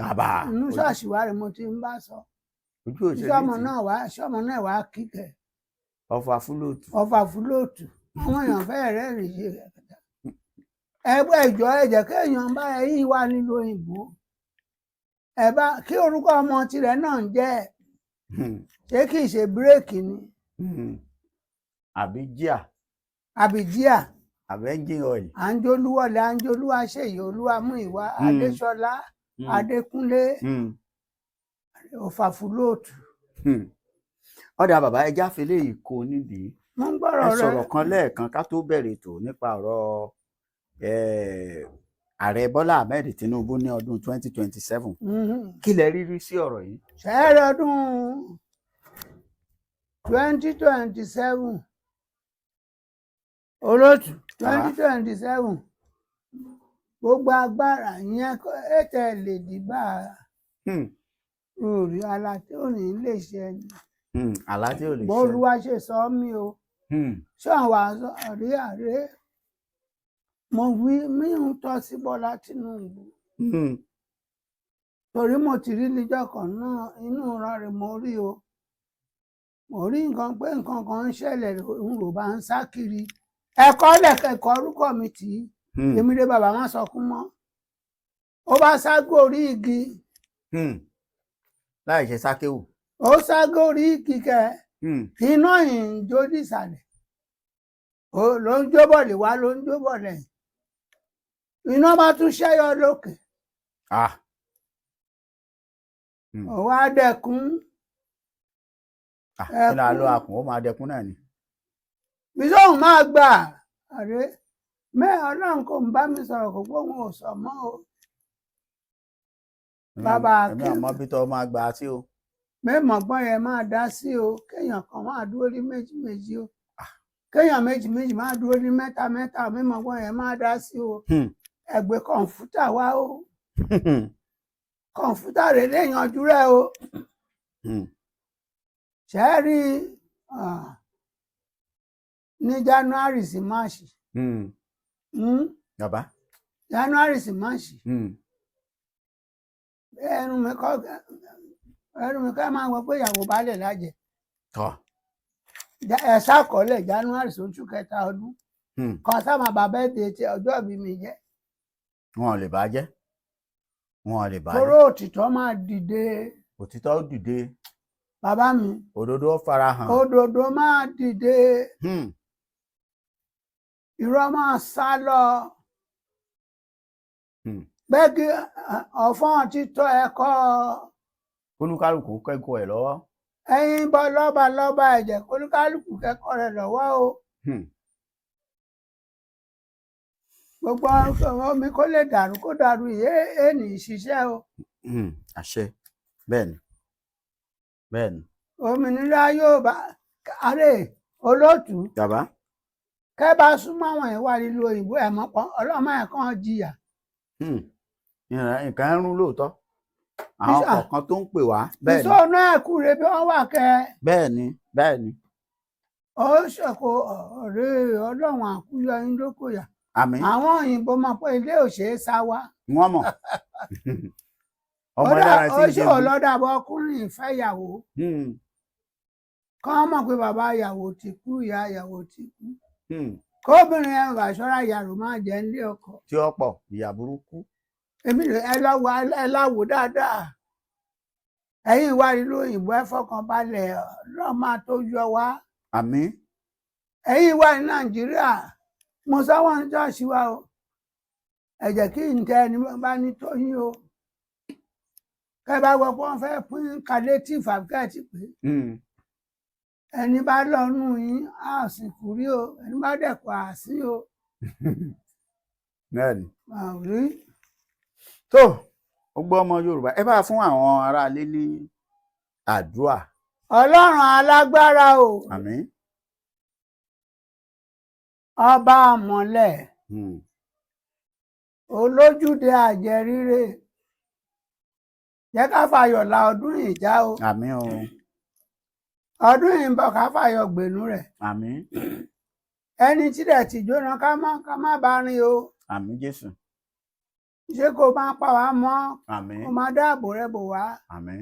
Àbá. Inú ṣọ́ọ̀ṣì wa rẹ̀ mo ti ń bá sọ. Ojú òṣèlú. Sọmọ náà wá, sọmọ náà wá kíkẹ. Ọfà fúlóòtù. Ọfà fúlóòtù. Àwọn èèyàn fẹ́ẹ̀ rẹ́rìn ṣe ẹgbẹ́ ìjọ ẹ̀jẹ̀ kéèyàn bá ẹ̀yìn wà nílùú òyìnbó, ẹ bá kí orúkọ ọmọ tirẹ̀ náà ń jẹ́, ṣé kìí ṣe bírèkì ni? Àbí jíà. Àbí jíà. Àbí engine oil. Àǹjolúwọlé, àǹjolúwa, ṣèyí, olúwa mú ìwà, Adéṣọlá, Adékúnlé, ọfà fúlóòtù. Ọ̀dà bàbá, ẹja fẹlẹ́ yìí kó nídìí. Mo ń Ẹ gbọ́rọ̀ rẹ. sọ̀rọ̀ kan lẹ́ẹ̀kan ká tó bẹ̀rẹ̀ ètò nípa ọ̀rọ̀ ààrẹ Bọ́lá Ahmed Tinubu ní ọdún 2027. Kí lẹ rí rí sí ọ̀rọ̀ yìí? Ṣẹ́ẹ̀rẹ̀ ọdún 2027, olótù, 2027, gbogbo agbára yẹn ètò ẹ̀ lè dìgbà orí ala tí ò ní lè ṣe ni. Àlá tí ò lè ṣe. Bólúwa ṣe sọ mí o. Ṣé àwọn àrí àrẹ mo wí mí ń tọ́ sí Bọ́lá Tinubu, torí mo ti rí níjọ́ kan náà, inú ìran rẹ̀ mo rí o, mo rí nǹkan pé nǹkan kan ń ṣẹlẹ̀, òun ò bá ń sá kiri ẹ̀kọ́ lẹ̀kẹ̀kọ́ orúkọ mi tì í. Èmi dé bàbá má sọkún mọ́, ó bá ságó orí igi. Láì ṣe sákéwù. Ó ságó orí igi kẹ. Iná yìí ń jó nísàlẹ̀, ó ló ń jó bọ̀lẹ̀ wá, ló ń jó bọ̀lẹ̀, iná bá tún ṣẹ́yọ lókè. Ah. Ó wá dẹkùn. Ah, kí ni àlọ́ akùn ó máa dẹkùn náà ni. Bísọ̀hún máa gbà àrẹ mẹ́, Ọlọ́run kò ń bá mi sọ̀rọ̀, kò gbóhùn ò sọ mọ́ o. Bàbá Èmi àmọ́ bí tọ́ máa gbà á sí o. Mẹ́mọ̀ gbọ́n yẹn máa dá sí o, kéèyàn kan máa dúró ní méjì méjì o, kéèyàn méjì méjì máa dúró ní mẹ́ta mẹ́ta. Mẹ́mọ̀ gbọ́n yẹn máa dá sí o. Ẹgbẹ́ kọ̀ǹfútà wá o, kọ̀ǹfútà rẹ̀ lè yanjú rẹ̀ o. Ṣẹ́ẹ̀rí ní January sí March. Bàbá. January sí March. Ẹnu mi kọ́, ẹnu mi kọ́ máa ń wọ pé ìyàwó baálé lájẹ. Tọ́. Ẹ ṣàkọọ́lẹ̀ January sóṣù kẹta ọdún kan sábà bàbá èdè tí ọjọ́ ìbí mi jẹ́. Wọn ò lè bàjẹ́, wọn ò lè bàjẹ́. Toró òtítọ́ máa dìde. Òtítọ́ ó dìde. Bàbá mi. Òdodo ó farahàn. Òdodo máa dìde. Irọ́ máa sá lọ. Gbẹ́gi ọ̀fọ́n títọ́ ẹ̀kọ́. Kólúkálùkù kẹ́kọ̀ọ́ ẹ̀ lọ́wọ́. Ẹ̀yin bọ́ lọ́ba lọ́ba ẹ̀jẹ̀, kólúkálùkù kẹ́kọ̀ọ́ rẹ̀ lọ́wọ́ o. Gbogbo omi kó lè dàrú kó dàrú yé ènì ṣiṣẹ́ o. Àṣẹ, bẹ́ẹ̀ ni, bẹ́ẹ̀ ni. Òmìnira yóò bá àárẹ̀ olóòtú. Bàbá. Kẹ́ bá súnmọ́ àwọn ìwà lílo òyìnbó ẹ̀ mọ́ pọ́n ọlọ́mọ ẹ̀ kàn jìyà. Nǹkan ń rún lóòótọ́, àwọn kọ̀ọ̀kan tó ń pè wá bẹ́ẹ̀ ni. Ìṣòro náà kú re bí wọ́n wà kẹ́. Bẹ́ẹ̀ ni, bẹ́ẹ̀ ni. Ó ṣòkò ọ̀rẹ́ ọlọ́run àkúyọ yín lókòyà. Àmín. Àwọn òyìnbó mọ̀ pé ilé òṣèré sá wa. Wọ́n mọ̀ ọmọ Ó dára tí ó ń ṣòro jẹun. lọ́dà bọ́ ọkùnrin ìfẹ́yàwó. Kọ́ mọ̀ pé bàbá ìyàwó ti kú, ìyá ìyàwó ti kú. Kóbìnrin ẹ̀ bá ṣọ́ra, ìyàrá máa jẹ́ nílé ọkọ. Tí ó pọ̀, ìyà burúkú. Èmi rè, ẹ lọ wò, ẹ lọ wò dáadáa. Ẹ̀yin ìwà ìlú òyìnbó, ẹ fọkàn balẹ̀, Ọlọ́run máa tó yọ wá. Àmín. Ẹ̀yin ìwà ní Nàìjíríà, mo sọ wọn ní ṣọ́ọ̀ṣì wa o, ẹ jẹ́ kí n tẹ ẹni bá ní tó yín o, kẹ bá gbọ́ pé wọ́n fẹ́ pín palliative àbíkẹ́ pé ẹni bá lọ́nu yín á sì kú rí o, ẹni bá dẹ̀kọ̀ á sí o. Bẹ́ẹ̀ni. Àrí. Tó gbogbo ọmọ Yorùbá, ẹ bá fún àwọn aráalé ní àdúrà. Ọlọ́run alágbára o. Àmín. Ọba àmọ̀lẹ̀, olójúde àjẹríre, jẹ́ ká fàyọ̀ la ọdún yìí já o. Àmín o. Ọdún yìí ń bọ̀, ká fàyọ̀ gbènú rẹ̀. Àmín. Ẹni tí dẹ̀ ti jóná, ká má bá rìn o. Àmín Jésù. Ṣé kó máa pa wá mọ́. Àmín. Kó máa dáàbò rẹ̀ bò wá. Àmín.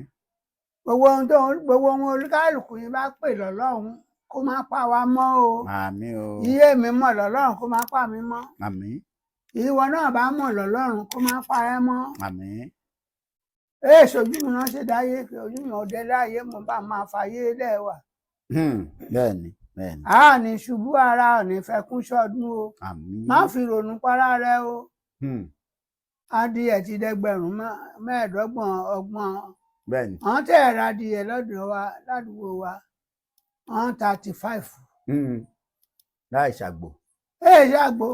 Gbogbo ohun olúkálùkù yìí bá pè lọ́lọ́run, kó máa pa wá mọ́ o. Àmín o. Iye mi mọ̀ lọ́lọ́run, kó máa pa mí mọ́. Àmín. Ìwọ náà bá mọ̀ lọ́lọ́run, kó máa pa ẹ́ mọ́. Àmín. Ee, ṣojú mi náà ṣe dáyé pé ojú mi ọdẹ láyé, mo bá máa fàyè lẹ́wà. Bẹ́ẹ̀ni, bẹ́ẹ̀ni. A ní ṣubú ara, ò ní fẹ́ kún ṣọdún o. Àmín. Má fi rònú para rẹ o. Adìyẹ ti dẹgbẹ̀rún 25, 30. Àwọn tẹ̀ ẹ̀rọ adìyẹ lọ́dọ̀ wa ládùúgbò wa, 135. Láì ṣàgbò. Ee, ṣàgbó.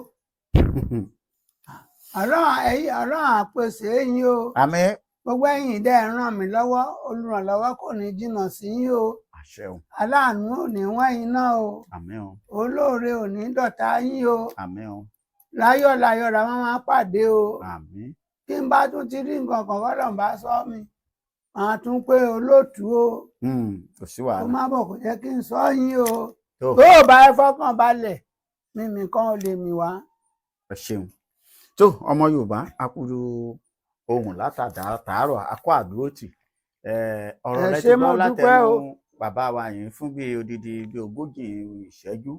Ọlọ́run ẹ̀yìn, Ọlọ́run àpèsè yín o. Àmín. Gbogbo ẹ̀yin dẹ́ ẹ̀ ràn mí lọ́wọ́, olùrànlọ́wọ́ kò ní jìnnà sí yín o. Àṣẹ o. Aláàánú ò ní wọ́n yín náà o. Àmín o. Olóore ò ní dọ̀tá yín o. Àmín o. Láyọ̀ láyọ̀ la máa máa pàdé o. Àmín. Kí n bá tún ti rí nǹkan kan fọlọ́n bá sọ mi, màá tún pé olóòtú o. Kò sí Kó wàhálà. má bọ̀, kó jẹ́ kí n sọ yín o. Tó. Tó o bá ẹ fọkàn balẹ̀, mímí kan ò lè mì wá. Ẹ ṣeun. Tó ọmọ Yorùbá, akúrú ohun látàdá tààrọ̀ akọ àdúrótì. Ọ̀rọ̀ Ẹ rẹ ti ṣé, gbọ́ mo dúpẹ́ látẹnu o. bàbá wa yìí fún bí odidi bí 40 ìṣẹ́jú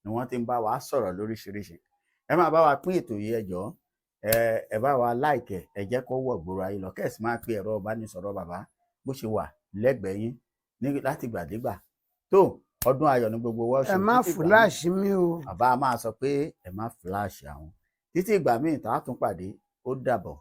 ni wọ́n ti ń bá wa sọ̀rọ̀ lóríṣiríṣi. Ẹ máa bá wa pín ètò yìí, ẹ jọ̀ọ́, ẹ bá wa like, ẹ jẹ́ kó wọ̀ gbòòrò ayé lọ, kẹ́sì máa pe ẹ̀rọ ìbánisọ̀rọ̀ bàbá bó ṣe wà lẹ́gbẹ̀ẹ́ yín ní látìgbàdégbà. Tó ọdún ayọ̀ ní gbogbo wa ó Ẹ ṣe. má Títí ìgbà míì, fúláṣí mi o. Bàbá a máa sọ pé ẹ má fúláṣì àwọn. Títí ìgbà míì tá a tún pàdé, ó dàbọ̀.